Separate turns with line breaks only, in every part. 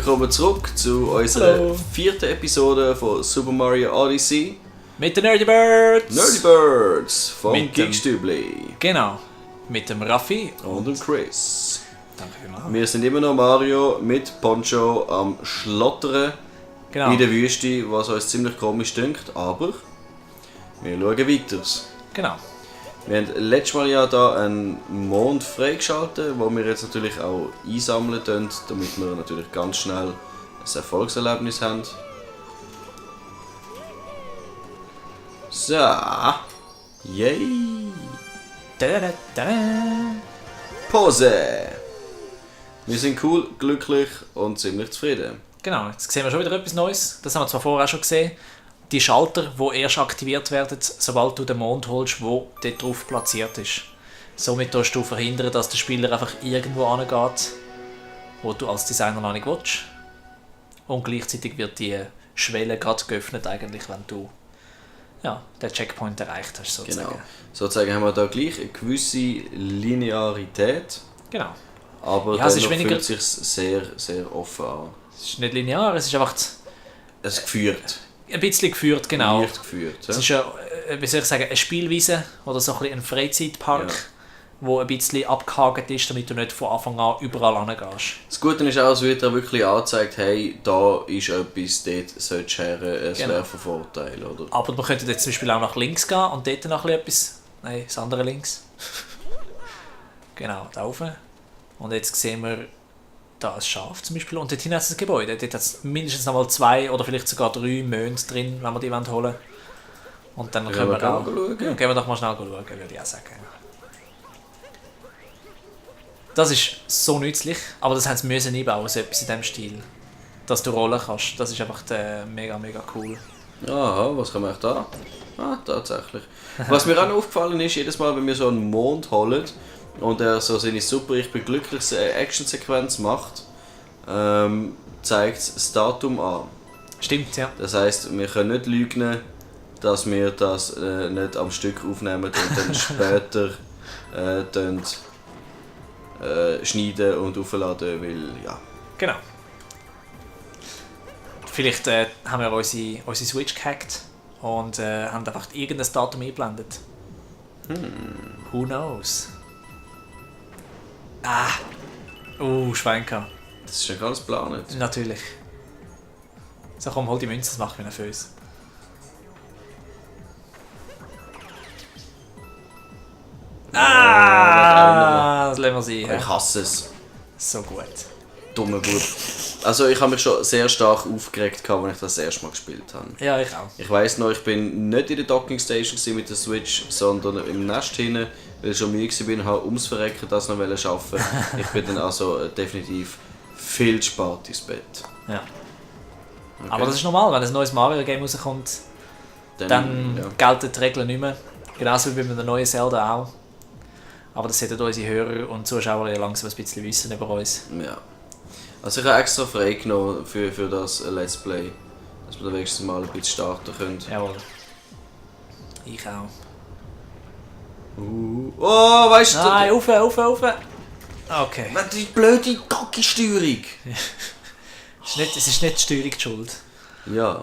Willkommen zurück zu unserer 4. Episode von Super Mario Odyssey.
Mit den Nerdy Birds!
Nerdy Birds vom
Mit dem-
Geekstübli.
Genau. Mit dem Raffi.
Und dem Chris.
Danke vielmals.
Wir sind immer noch Mario mit Poncho am Schlottern
Genau.
in der Wüste, was uns ziemlich komisch dünkt, aber wir schauen weiter.
Genau.
Wir haben letztes Mal ja da einen Mond freigeschaltet, wo wir jetzt natürlich auch einsammeln können, damit wir natürlich ganz schnell ein Erfolgserlebnis haben. So. Yay.
Da.
Pose. Wir sind cool, glücklich und ziemlich zufrieden.
Genau, jetzt sehen wir schon wieder etwas Neues. Das haben wir zwar vorher auch schon gesehen. Die Schalter, die erst aktiviert werden, sobald du den Mond holst, wo dort drauf platziert ist. Somit tust du verhindern, dass der Spieler einfach irgendwo angeht, wo du als Designer noch nicht willst. Und gleichzeitig wird die Schwelle gerade geöffnet, eigentlich, wenn du den Checkpoint erreicht hast. Sozusagen.
Genau. Sozusagen haben wir da gleich eine gewisse Linearität,
Genau.
aber
Ja, es ist
dennoch
weniger-
fühlt es sich sehr, sehr offen an.
Es ist nicht linear, es ist einfach
Es ist geführt.
ein bisschen geführt, genau.
Leicht geführt. Ja?
Es ist ja, wie soll ich sagen, eine Spielwiese oder so ein bisschen ein Freizeitpark,
Ja.
wo ein bisschen abgehakt ist, damit du nicht von Anfang an überall hingehst.
Das Gute ist auch, es wird dir wirklich angezeigt, hey, da ist etwas, dort solltest du her, es
Genau.
wäre von Vorteil, oder?
Aber wir könnten jetzt zum Beispiel auch nach links gehen und dort noch ein bisschen etwas. Nein, das andere links. Genau, da rauf. Und jetzt sehen wir da ein Schaf zum Beispiel und dort hinten hat es ein Gebäude. Dort hat es mindestens noch mal 2 oder vielleicht sogar 3 Monde drin, wenn wir die holen wollen. Und dann können wir auch...
schauen.
Ja, gehen wir doch mal schnell schauen, würde ich auch sagen. Das ist so nützlich, aber das haben sie müssen einbauen, so etwas in diesem Stil. Dass du rollen kannst. Das ist einfach mega, mega cool.
Aha, was kann man auch da? Ah, tatsächlich. Was mir auch noch aufgefallen ist, jedes Mal, wenn wir so einen Mond holen und er so seine super «Ich bin glücklich» Actionsequenz macht, zeigt es das Datum an.
Stimmt, ja.
Das heisst, wir können nicht lügen, dass wir das nicht am Stück aufnehmen und dann später schneiden und aufladen, weil ja.
Genau. Vielleicht haben wir unsere Switch gehackt und haben einfach irgendein Datum eingeblendet. Who knows? Schwenker.
Das ist schon alles geplant.
Natürlich. So, komm, hol die Münze, das macht mich nervös. Das lassen wir sein.
Ich hasse es.
So gut.
Dummer Bub. Also ich habe mich schon sehr stark aufgeregt, als ich das erste Mal gespielt habe.
Ja, ich auch.
Ich weiss noch, ich bin nicht in der Docking Station mit der Switch, sondern im Nest hinten, weil ich schon müde war und habe ums Verrecken das noch schaffen. Ich bin dann also definitiv viel zu spät ins Bett.
Ja.
Okay.
Aber das ist normal, wenn ein neues Mario-Game rauskommt, dann gelten die Regeln nicht mehr. Genauso wie bei einem neuen Zelda auch. Aber das sollten unsere Hörer und Zuschauer ja langsam ein bisschen wissen über uns.
Ja. Also ich habe extra frei genommen für das Let's Play, dass wir da wenigstens mal ein bisschen starten können.
Jawohl. Ich auch.
Oh, weißt du...
Nein, auf! Okay.
Die blöde Kacke-Steuerung!
Es ist nicht die Steuerung die Schuld.
Ja.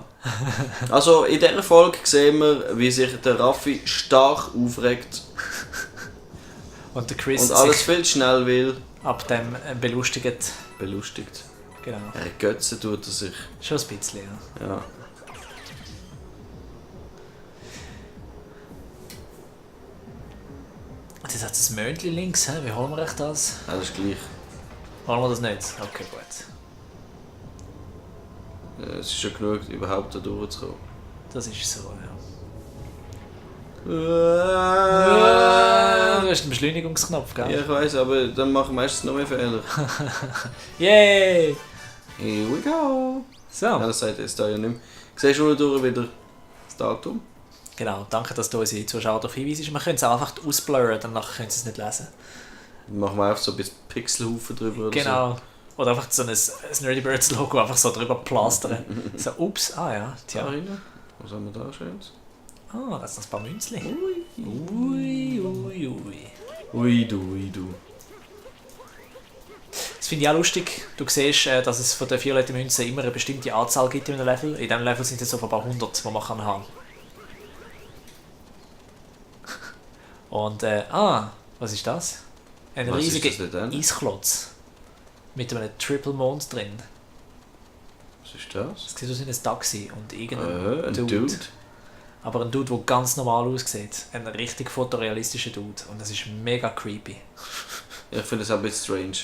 Also in dieser Folge sehen wir, wie sich der Raffi stark aufregt
Und der Chris
und alles
sich
viel schnell will.
ab dem belustigt.
Belustigt.
Genau.
Götzen tut er sich.
Schon ein bisschen, ja.
Ja.
Und jetzt hat es ein Möndchen links, wie holen wir echt das?
Ja, das ist gleich.
Holen wir das nicht? Okay, gut.
Es ist schon genug, überhaupt da durchzukommen.
Das ist so, ja.
Ja,
Du hast einen Beschleunigungsknopf, gell?
ich weiss, aber dann machen wir meistens noch mehr Fehler.
Yay!
Here we go!
So.
Ja, das sagt jetzt da ja nicht mehr. Siehst du durch wieder das Datum?
Genau, danke, dass du unsere Zuschauer darauf hinweisst. Man könnte es auch einfach ausblurren, danach können sie es nicht lesen.
Dann machen wir einfach so ein bisschen Pixelhaufen drüber oder
Genau. Oder einfach so ein Nerdy Birds Logo einfach so drüber plastern. So, ups, ja,
so.
tja.
Was haben wir da Schönes?
Da ist noch ein paar Münzli.
Ui du.
Das finde ich auch lustig. Du siehst, dass es von den violetten Münzen immer eine bestimmte Anzahl gibt in einem Level. In diesem Level sind es so ein paar hundert, die man kann haben. Und, was ist das? Ein
Was ist
riesiger
das denn?
Eisklotz. Mit einem Triple Mond drin.
Was ist das?
Das sieht aus wie ein Taxi und irgendein
Ein
Dude.
Dude.
Aber ein Dude, der ganz normal aussieht. Ein richtig fotorealistischer Dude. Und das ist mega creepy.
Ich finde es ein bisschen strange.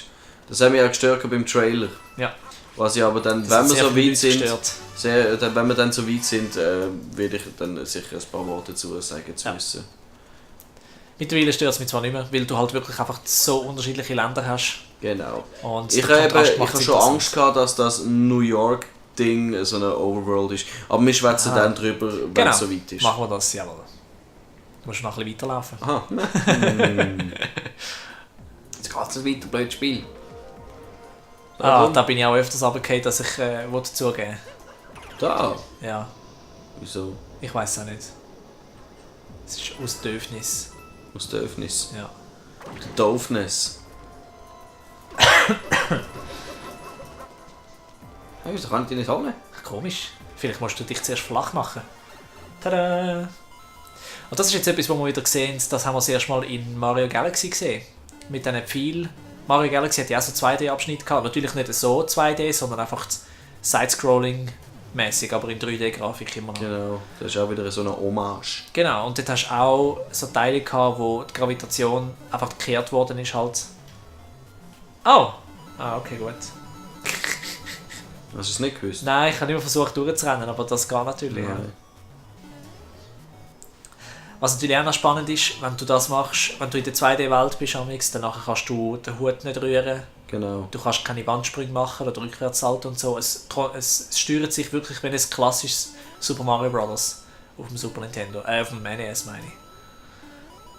Das hat mich auch gestört beim Trailer.
Ja.
Was ich aber dann,
Das hat
wenn wir
sehr
so
viele
weit
Leute
sind,
gestört.
wenn wir dann so weit sind, werde ich dann sicher ein paar Worte dazu sagen zu
Ja.
müssen.
Mittlerweile stört es mich zwar nicht mehr, weil du halt wirklich einfach so unterschiedliche Länder hast.
Genau.
Und
Ich
der Kontrast
habe
macht's
schon
interessant.
Angst gehabt, dass das New York Ding so eine Overworld ist. Aber wir schwätzen dann drüber, wenn
Genau,
es so weit ist.
machen wir das, jawohl. Du musst noch ein bisschen weiterlaufen.
Aha. Jetzt geht es weiter, blödes Spiel.
Da bin ich auch öfters runtergefallen, dass ich zugeben
Da?
Ja,
Wieso?
ich weiß auch nicht. Es ist aus Döfnis.
Aus der Öffnis.
Ja.
Der Doofness. Hey, wieso kann ich die nicht holen?
Komisch. Vielleicht musst du dich zuerst flach machen. Tada! Und das ist jetzt etwas, was wir wieder sehen, das haben wir das erste Mal in Mario Galaxy gesehen. Mit diesen Pfeilen. Mario Galaxy hat ja auch so 2D-Abschnitte gehabt. Natürlich nicht so 2D, sondern einfach Side-Scrolling-mäßig, aber in 3D-Grafik immer noch.
Genau, das ist auch wieder so eine Hommage.
Genau, und dort hast du auch so Teile gehabt, wo die Gravitation einfach gekehrt worden ist halt. Oh! Ah, okay, gut.
Hast du es nicht gewusst?
Nein, ich habe immer versucht durchzurennen, aber das geht natürlich. Ja.
Nein.
Was natürlich auch noch spannend ist, wenn du das machst, wenn du in der 2D-Welt bist, dann kannst du den Hut nicht rühren.
Genau.
Du kannst keine Wandsprünge machen oder Rückwärtssalto und so. Es steuert sich wirklich wie ein klassisches Super Mario Bros. Auf dem Super Nintendo. Auf dem NES meine ich.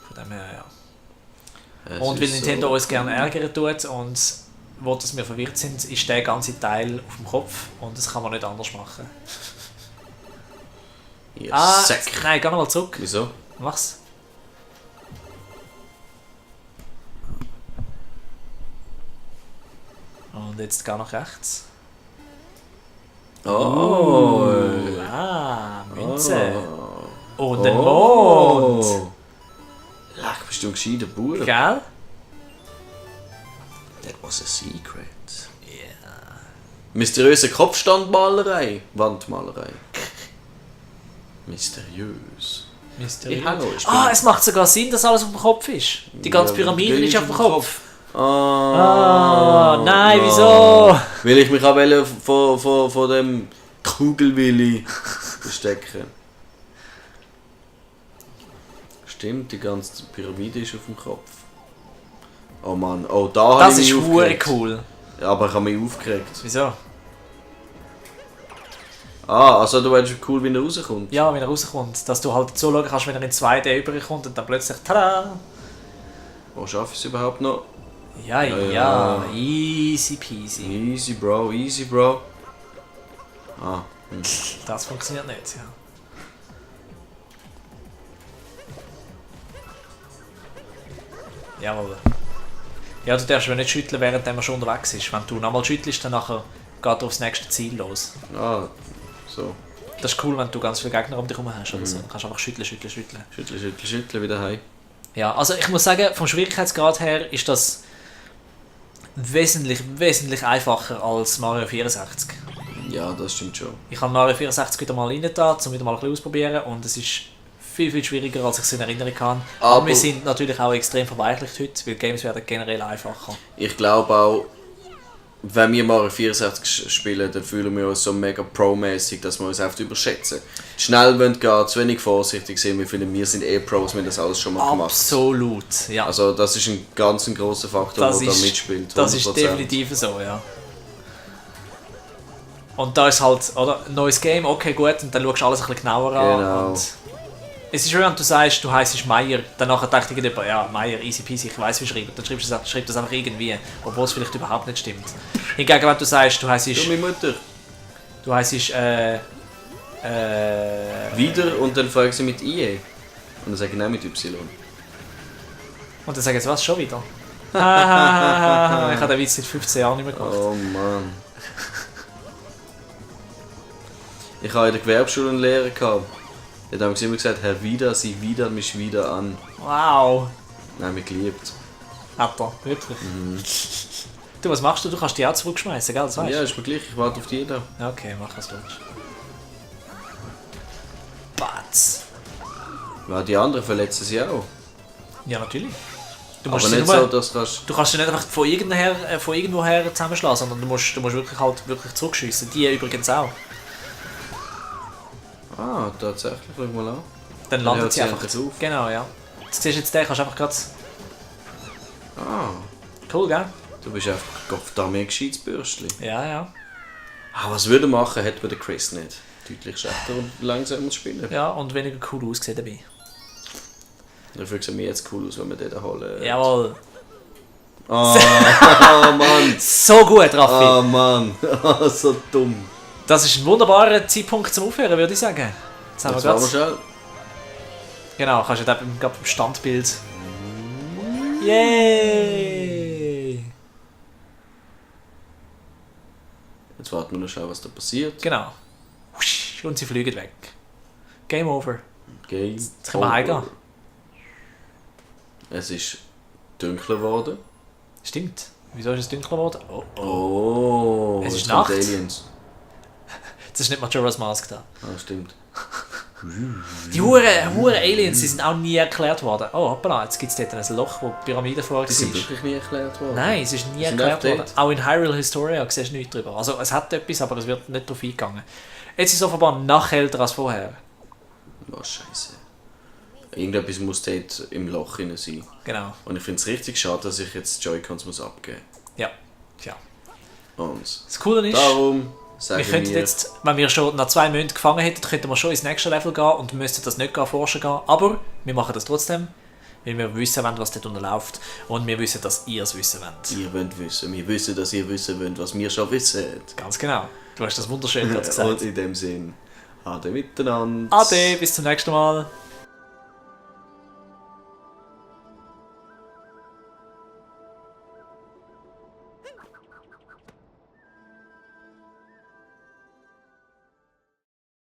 Von dem her, ja. Und weil Nintendo uns gerne ärgern tut und wo dass wir verwirrt sind, ist der ganze Teil auf dem Kopf und das kann man nicht anders machen.
Ja, Sack.
Nein, geh nochmal zurück.
Wieso?
Mach's. Und jetzt geh nach rechts.
Oh!
Münze. Und ein Mond.
Leck, bist du ein gescheiter Bauer?
Gell?
That was a secret. Yeah. Mysteriöse Kopfstandmalerei. Wandmalerei. Mysteriös.
Mysteriös.
Hallo, ich bin...
Es macht sogar Sinn, dass alles auf dem Kopf ist. Die ganze
Ja,
Pyramide
die
ist auf dem Kopf.
Ah,
Nein, wieso?
Weil ich mich auch von dem Kugelwilli verstecken. Stimmt, die ganze Pyramide ist auf dem Kopf. Oh Mann, oh da habe
Das
ich
ist
mich
hure
aufgeregt.
cool.
Aber ich habe mich aufgeregt.
Wieso?
Ah, also du weißt cool, wie er rauskommt.
Ja, wenn er rauskommt. Dass du halt zuschauen kannst, wenn er in 2D überkommt und dann plötzlich tada!
Oh, schaffe ich es überhaupt noch?
Ja. Easy peasy.
Easy, Bro, easy, Bro. Ah,
Das funktioniert nicht, ja. Jawohl. Ja, du darfst ihn nicht schütteln, während er schon unterwegs ist. Wenn du nochmal schüttelst, dann nachher geht er aufs nächste Ziel los.
Ah, so.
Das ist cool, wenn du ganz viele Gegner um dich herum hast oder so. Dann kannst du einfach schütteln.
Schütteln, wieder heim.
Ja, also ich muss sagen, vom Schwierigkeitsgrad her ist das wesentlich einfacher als Mario 64.
Ja, das stimmt schon.
Ich habe Mario 64 wieder mal reingetan, um wieder mal ein bisschen auszuprobieren und es ist viel schwieriger, als ich es in Erinnerung habe. Aber wir sind natürlich auch extrem verweichlicht heute, weil Games werden generell einfacher.
Ich glaube auch, wenn wir Mario 64 spielen, dann fühlen wir uns so mega pro-mäßig, dass wir uns einfach überschätzen. Schnell gehen, zu wenig vorsichtig sind, wir finden, wir sind Pros, wir haben das alles schon mal gemacht.
Absolut, ja.
Also das ist ein ganz grosser Faktor, der da mitspielt. 100%.
Das ist definitiv so, ja. Und da ist halt, oder, neues Game, okay gut, und dann schaust du alles ein bisschen genauer an.
Genau.
Und es ist schön, wenn du sagst, du heisst Meier, danach denkt irgendjemand, ja, Meier, easy peasy, ich weiss wie schreiben. Dann schreibst du das einfach irgendwie, obwohl es vielleicht überhaupt nicht stimmt. Hingegen, wenn du sagst, du heisst...
Ja, meine Mutter.
Du heisst...
Wieder und dann frage ich sie mit IE. Und dann sage ich nein mit Y.
Und dann sage ich jetzt was, schon wieder? Ich habe den Witz seit 15 Jahren nicht mehr gemacht.
Oh Mann. Ich habe in der Gewerbeschule einen Lehrer gehabt. Der hat damals immer gesagt, Herr Wieder, Sie widern mich wieder an.
Wow.
Nein, mich geliebt.
Hat er, wirklich. Du, was machst du? Du kannst die auch zurückschmeißen, gell? Das weißt du?
Ja, ist mir gleich, ich warte auf die da.
Okay, mach was du willst. Batz.
Ja, die anderen verletzen sie auch.
Ja, natürlich. Du
Aber
musst
nicht
sie nur,
so, dass
du kannst sie nicht einfach von irgendwoher zusammenschlagen, sondern du musst wirklich halt wirklich zurückschiessen. Die übrigens auch.
Ah, tatsächlich, schau mal an.
Dann landet sie
hört
einfach.
endlich auf.
Genau, ja. Jetzt siehst du jetzt den, kannst du einfach gerade.
Ah,
Cool, gell?
du bist einfach verdammt ein gescheites Bürstchen.
Ja, ja.
Ah, was würde machen, hätte man den Chris nicht. Deutlich schlechter und langsamer zu spielen.
Ja, und weniger cool aussehen dabei.
Dafür sieht mir jetzt cool aus, wenn wir den holen.
Jawohl.
Oh, oh Mann.
So gut, Raffi.
Oh Mann. So dumm.
Das ist ein wunderbarer Zeitpunkt zum Aufhören, würde ich sagen. Jetzt haben
Jetzt
wir
waren wir
grad,
schnell.
genau, kannst du da gerade beim Standbild. Yay!
Jetzt warten wir noch schnell, was da passiert.
Genau. Und sie fliegen weg. Game over.
Game
Jetzt können wir heimgehen.
Es ist dunkler geworden.
Stimmt. Wieso ist es dunkler geworden? Oh, oh.
Oh,
Es ist
jetzt kommt
Nacht.
Aliens.
Jetzt ist nicht Majora's Mask da.
Ah, stimmt.
Die Huren Aliens, die sind auch nie erklärt worden. Oh, hoppala, jetzt gibt es dort ein Loch, wo die Pyramide vorher
Die sind
war.
wirklich nie erklärt worden.
Nein, es ist nie
Die sind
erklärt
einfach
worden.
dort.
Auch in Hyrule Historia siehst du nichts drüber. Also es hat etwas, aber es wird nicht darauf eingegangen. Jetzt ist es offenbar noch älter als vorher.
Oh, scheiße. Irgendetwas muss dort im Loch drin sein.
Genau.
Und ich finde es richtig schade, dass ich jetzt die Joy-Cons muss abgeben
Ja. Tja.
muss. Und
Das Coole ist,
darum
wir
sagen
könnten
wir...
jetzt, wenn wir schon nach 2 Monaten gefangen hätten, könnten wir schon ins nächste Level gehen und müssten das nicht forschen gehen. Aber wir machen das trotzdem, weil wir wissen wollen, was dort unten läuft. Und wir wissen, dass ihr es wissen wollt.
Ihr wollt wissen. Wir wissen, dass ihr wissen wollt, was wir schon wissen.
Ganz genau. Du hast das wunderschön gerade gesagt.
Und in dem Sinn, Ade miteinander.
Ade, bis zum nächsten Mal.